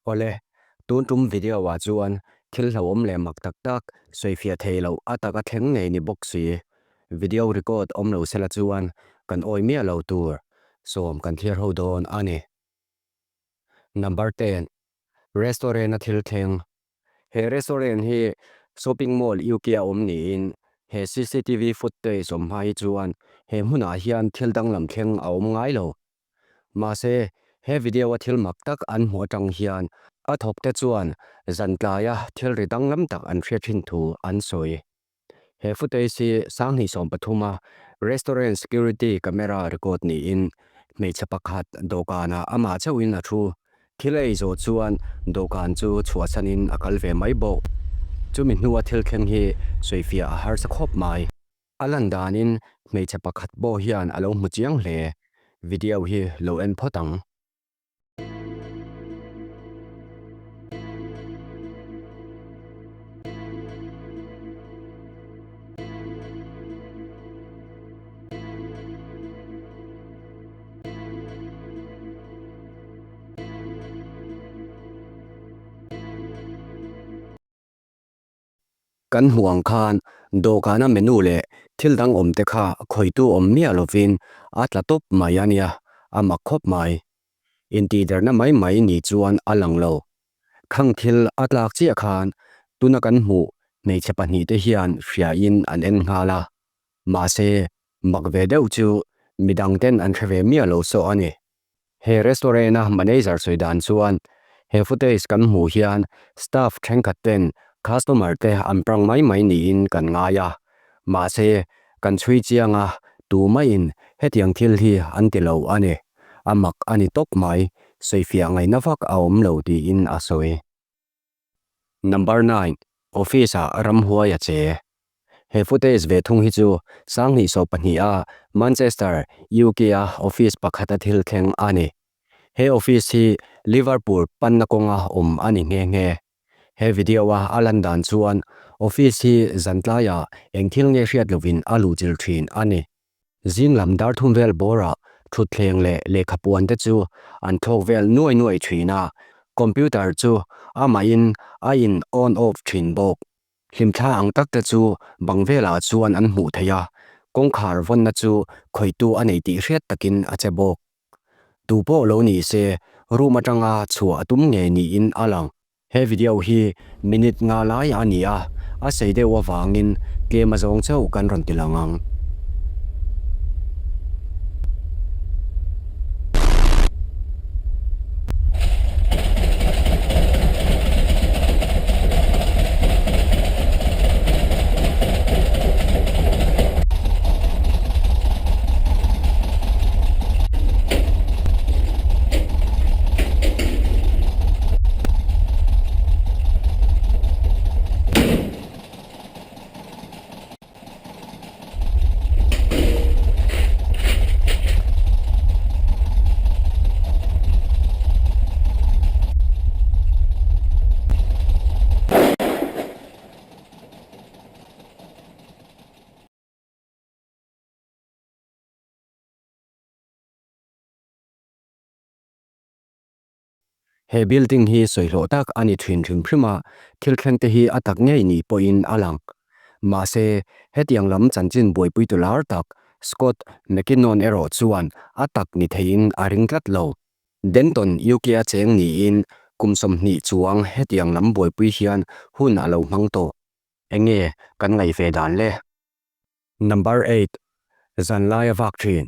Awle, tun tum video ah chuan thil hlauhawm leh mak tak tak sawifiah thei loh a taka thleng ngei ni bawk si. Video record awm lo sela chuan kan awi miah lo tur sawm kan thlir ho dawn a ni. Number 10, Restaurant a thil thleng. He restaurant hi shopping mall UK a awm niin he cctv footage awm hma hi chuan he hmunah hian thil danglam thleng a awm ngai lo. Mahse, he video a thil mak tak an hmuh atang hian a thawk te chuan zan tlaia thil ri danglam tak an hriat thin thu an sawi. He footage hi 2013 a restaurant security camera record niin hmeichhe pakhat dawhkanah amah chauhin a thu. Thil a ei zawh chuan dawhkan chu chhuahsanin a kal ve mai bawk. Chumi hnua thil thleng hi sawifiah a harsa khawp mai. A lan danin hmeichhe pakhat pawh hian a lo hmu chiang hle. Video hi lo en phawt ang. Kan hmuh ang khan dawhkana menu leh thil dang awm te kha khawitu awm miah lovin a tla tawp mai a nia, a mak khawp mai. Intihderna mai mai ni chuan a lang lo. Khang thil a tlak chiah khan tuna kan hmuh hmeichhe pahnihte hian hriain an en nghal a, mahse mak ve deuh chu midangten an hre ve miah lo saw a ni. He restaurant-a manager sawi dan chuan he footage kan hmuh hian staff thenkhat ten customer te an prank mai mai niin kan ngai a, mahse kan chhui chiang a tumaiin hetiang thil hi an ti lo a ni, a mak a ni tawp mai, sawifiah ngaihna vak a awm lo tiin a sawi. Number 9, Office-ah ramhuai a che. He footage ve thung hi chu 2022 a Manchester, UK-a office pakhata thil thleng a ni. He office hi Liverpool panna kawnga awm a ni nghe nghe. He video-a a lan dan chuan office hi zan tlaiah eng thil nge hriat lovin a luhchilh thin a ni. Zing lam dar thum vel bawrah thutthleng leh lehkhapuan te chu an thlawk vel nuai nuai thin a, computer chu amahin a in on off thin bawk. Hlimthla ang tak te chu bang velah chuan an hmuh theih a, kawngkhar vawnna chu khawihtu a nei tih hriat takin a che bawk. Tu pawh lo ni se room atanga chhuah a tum ngei niin a lang. He video hi minute nga lai a ni a, a sei deuh avangin tlem a zawng chauh kan rawn ti lang ang. He building hi sawihlawh tak a ni thin hrim hrim a, thil thleng te hi a tak ngei ni pawhin a lang. Mahse, hetiang lam chanchin buaipuitu lar tak Scott McKinnon erawh chuan a tak ni theiin a ring tlat lo. Denton, UK a cheng niin kum 20 chuang hetiang lam buaipui hian hun a lo hmang tawh. Enge kan ngaih ve dan le? Number 8, Zanlai a vak thin.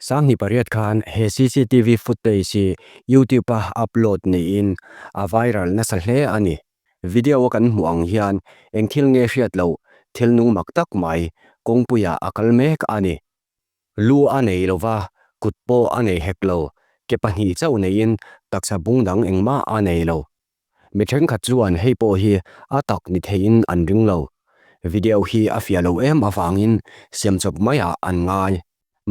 2008 khan he cctv footage hi YouTube a upload niin a viral nasa hle a ni. Video a kan hmuh ang hian eng thil nge hriat loh thil nung mak tak mai kawngpuiah a kal mek a ni. Lu a nei lova, kut pawh a nei hek lo, ke pahnih chauh neiin taksa bung dang engmah a nei lo. Mi thenkhat chuan hei pawh hi a tak ni theiin an ring lo. Video hi a fiah lo em avangin siamchawp maiah an ngai.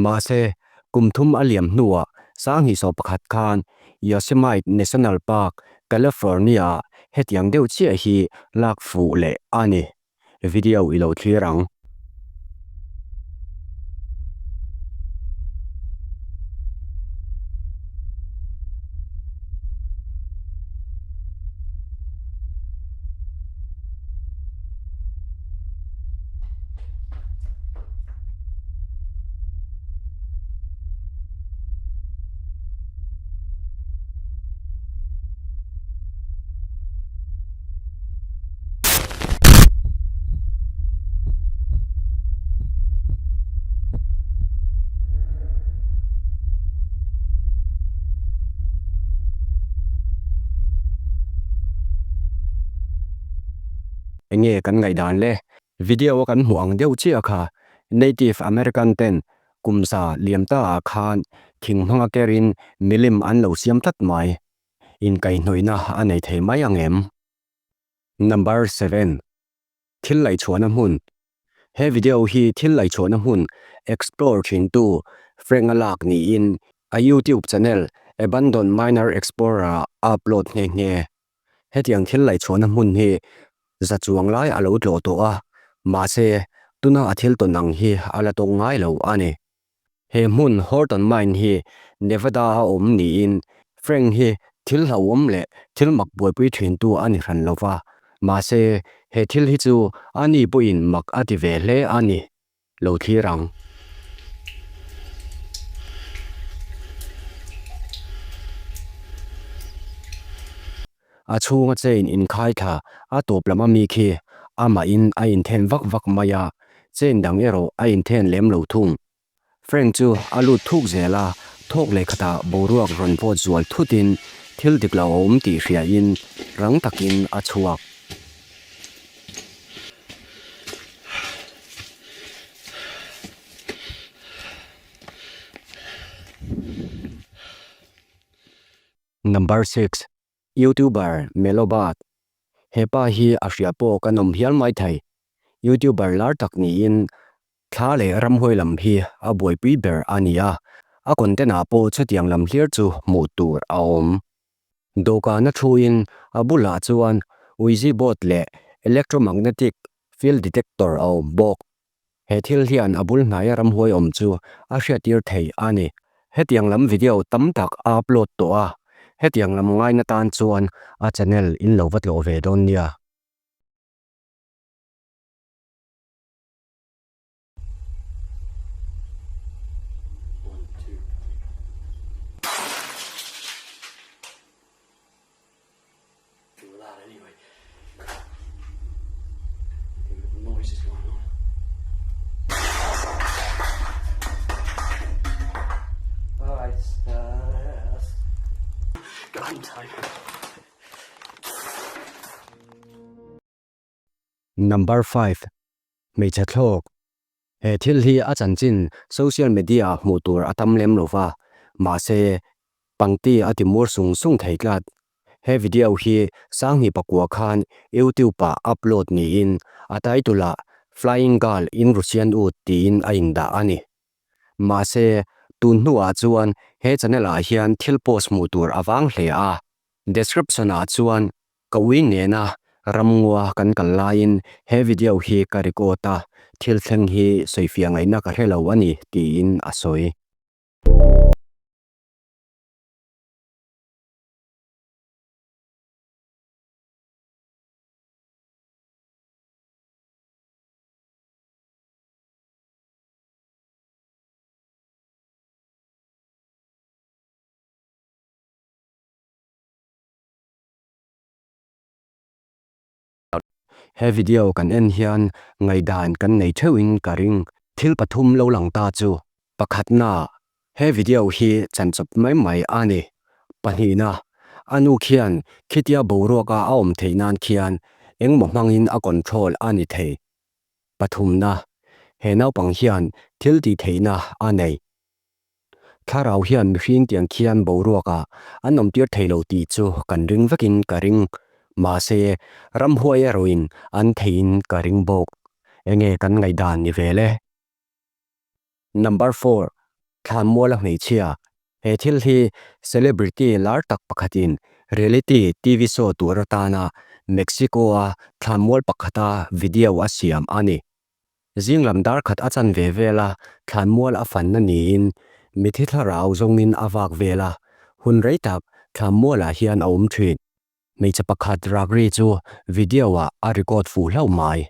Mahse, kum thum a liam hnuah 2011 khan Yosemite National Park, California-ah hetiang deuh chiah hi lak fuh leh a ni. Video i lo thlir ang. Enge kan ngaihdan le? Video a kan hmuh ang deuh chiah kha Native American ten kum za liam ta ah khan thing hmanga kerin milim an lo siam tlat mai. Inkaihhnawihna a nei thei mai ang em? Number 7. Thil laihchhuahna hmun He video hi thil laihchhuahna hmun explore thintu Frank-a lak niin a YouTube channel Abandoned Miner Explorer ah a upload nghe nghe. Hetiang thil laihchhuahna hmun hi za chuang lai a lo tlawh tawh a, mahse tuna a thil tawn ang hi a la tawng ngai lo a ni. He hmun Horton Mine hi Nevada a awm niin Frank hi thil hlauhawm leh thil mak buaipui thintu a ni hran lo va, mahse he thil hi chu a ni pawhin mak a ti ve hle a ni. Lo thlir ang. A chhunga chain inkhai thla a tawp lam ami khi amahin a inthen vak vak mai a, chain dang erawh a inthen lem lo thung. Frank chu a lut thuk zel a, thawk leh khatah boruak rawn vawt zual thutin thil dik lo a awm tih hriain rang takin a chhuak. Number 6, Youtuber Melobat He pa hi a hria pawh kan awm hial mai thei. Youtuber lar tak niin thla leh ramhuai lam hi a buaipui ber a ni a, a content ah pawh chutiang lam hlir chu hmuh tur a awm. Dawhkana thuin a bulah chuan Ouija board leh electromagnetic field detector a awm bawk. He thil hian a bul hnaia ramhuai awm chu a hriattir thei a ni. Hetiang lam video tam tak a upload tawh a, hetiang lam ngaina tan chuan a channel in lo va tlawh ve dawn nia. Number 5. Hmeichhe thlawk. He thil hi a chanchin social media ah hmuh tur a tam lem lo va, mahse pangti a ti mur sung sung thei tlat. He video hi Sanghni pakua khan YouTube ah upload niin a title ah Flying Girl in Russian Wood tiin a indah a ni. Mahse tun hnuah chuan he channel ah hian thil post hmuh tur a vang hle a, description ah chuan Ka ui nena ramngua kan kal laiin he video hi ka record a, thil thleng hi sawifiah ngaihna ka hre lo a ni, tiin a sawi. He video kan en hian ngaihdan kan nei theuhin ka ring. Thil pathum lo lang ta chu, pakhatna, he video hi chanchawp mai mai a ni. Pahnihna, a nu khian khitia boruaka a awm theih nan khian engmaw hmangin a control a ni thei. Pathumna, he naupang hian thil tih theihna a nei. Thlarau hian mihring tiang khian boruakah an awmtir thei lo tih chu kan ring vekin ka ring. Mahse, ramhuai erawhin an theihin ka ring bawk. Enge kan ngaihdan ni ve le? Number 4, Thlanmuala hmeichhia. He thil hi celebrity lar tak pakhatin reality TV show tur atana Mexico-a thlanmual pakhata video a siam a ni. Zing lam dar khat a chan ve vel a, thlanmual a fanna niin mithi thlarau zawngin a vak vel a, hun rei tak thlanmualah hian a awm thin. Hmeichhe pakhat rak ri chu video ah a record fuh hlauh mai.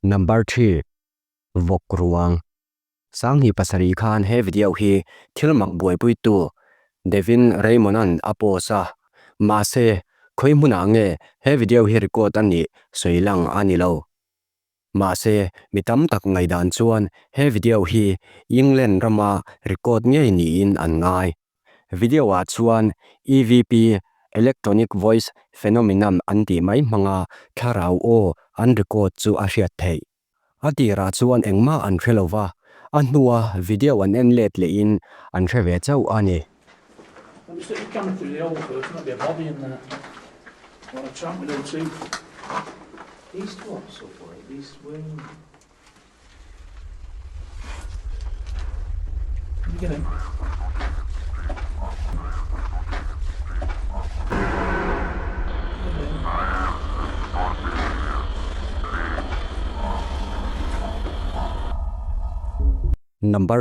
Number 3, Vawk ruang. Sanghnih pasarih khan he video hi thil mak buaipuitu Devin Raymond-a'n a post a, mahse khawi hmunah nge he video hi record a nih sawi lang a ni lo. Mahse, mi tam tak ngaihdan chuan he video hi England rama record ngei niin an ngai. Video ah chuan EVP, Electronic Voice Phenomenon an tih mai hmanga thlarau aw an record chu a hriat theih. A tirah chuan engmah an hre lo va, a hnua video an en let lehin an hre ve chauh a ni. Number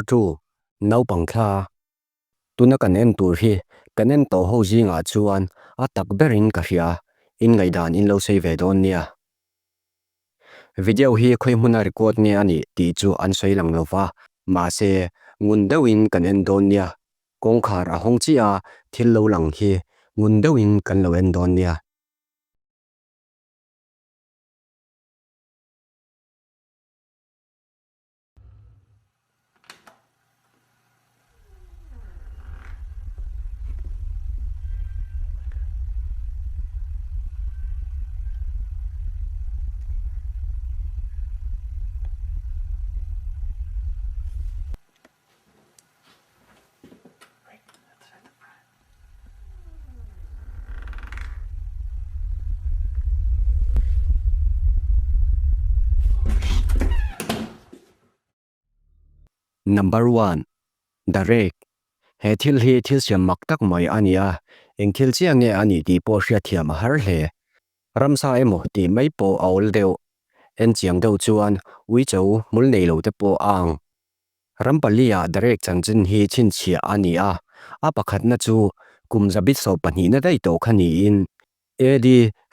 two, Naupang thla. Tuna kan en tur hi kan en tawh ho zingah chuan a tak berin ka hria, in ngaihdan in lo sawi ve dawn nia. Video hi khawi hmuna record nge a nih tih chu an sawi lang lo va, mahse ngun deuhin kan en dawn nia. Kawngkhar a hawng chiah a, thil lo lang hi ngun deuhin kan lo en dawn nia. Number one, The Rake. He thil hi thil siam mak tak mai a ni a, eng thil chiah nge a nih tih pawh hriatthiam a har hle. Ramsa emaw tih mai pawh a awl deuh. En chiang deuh chuan uicho hmul nei lo te pawh a ang. Ram pali-ah Darek chanchin hi chhinchhiah a ni a, a pakhatna chu kum zabit sawh pahnihna daih tawh kha niin AD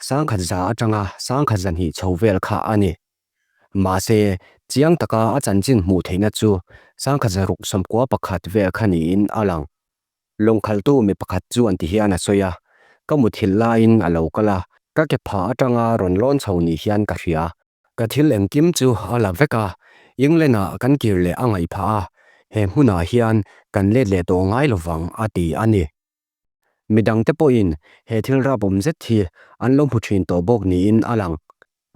sangkhat za atanga sangkhat zahnih chho vel kha a ni. Mahse, chiang taka a chanchin hmuh theihna chu sangkhat zaruk sawmkua pakhat vel kha niin a lang. Lawngkhaltu mi pakhat chuan ti hian a sawi a, Ka muthilh laiin a lo kal a, ka ke phah atanga rawn lawn chho ni hian ka hria. Ka thil engkim chu a la vek a, England-ah kan kir leh a ngaih phah a, he hmunah hian kan let leh tawh ngai lovang a ti a ni. Midangte pawhin he thil rapawm zet hi an lo hmu thin tawh bawk niin a lang.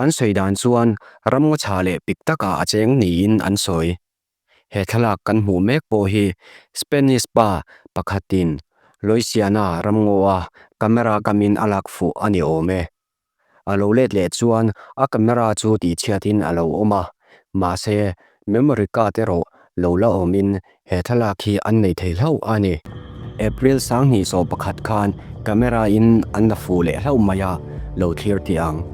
An sawi dan chuan ramngaw chha leh pik takah a cheng niin an sawi. He thlalak kan hmuh mek pawh hi Spanish pa pakhatin Louisiana ramngaw-a camera kamin a lak fuh a ni awm e. A lo let leh chuan a camera chu tihchhiatin a lo awm a, mahse memory card erawh lo la awmin he thlalak hi an nei thei hlauh a ni. April 2021 khan camera in an la fuh leh hlauh mai a, lo thlir tih ang.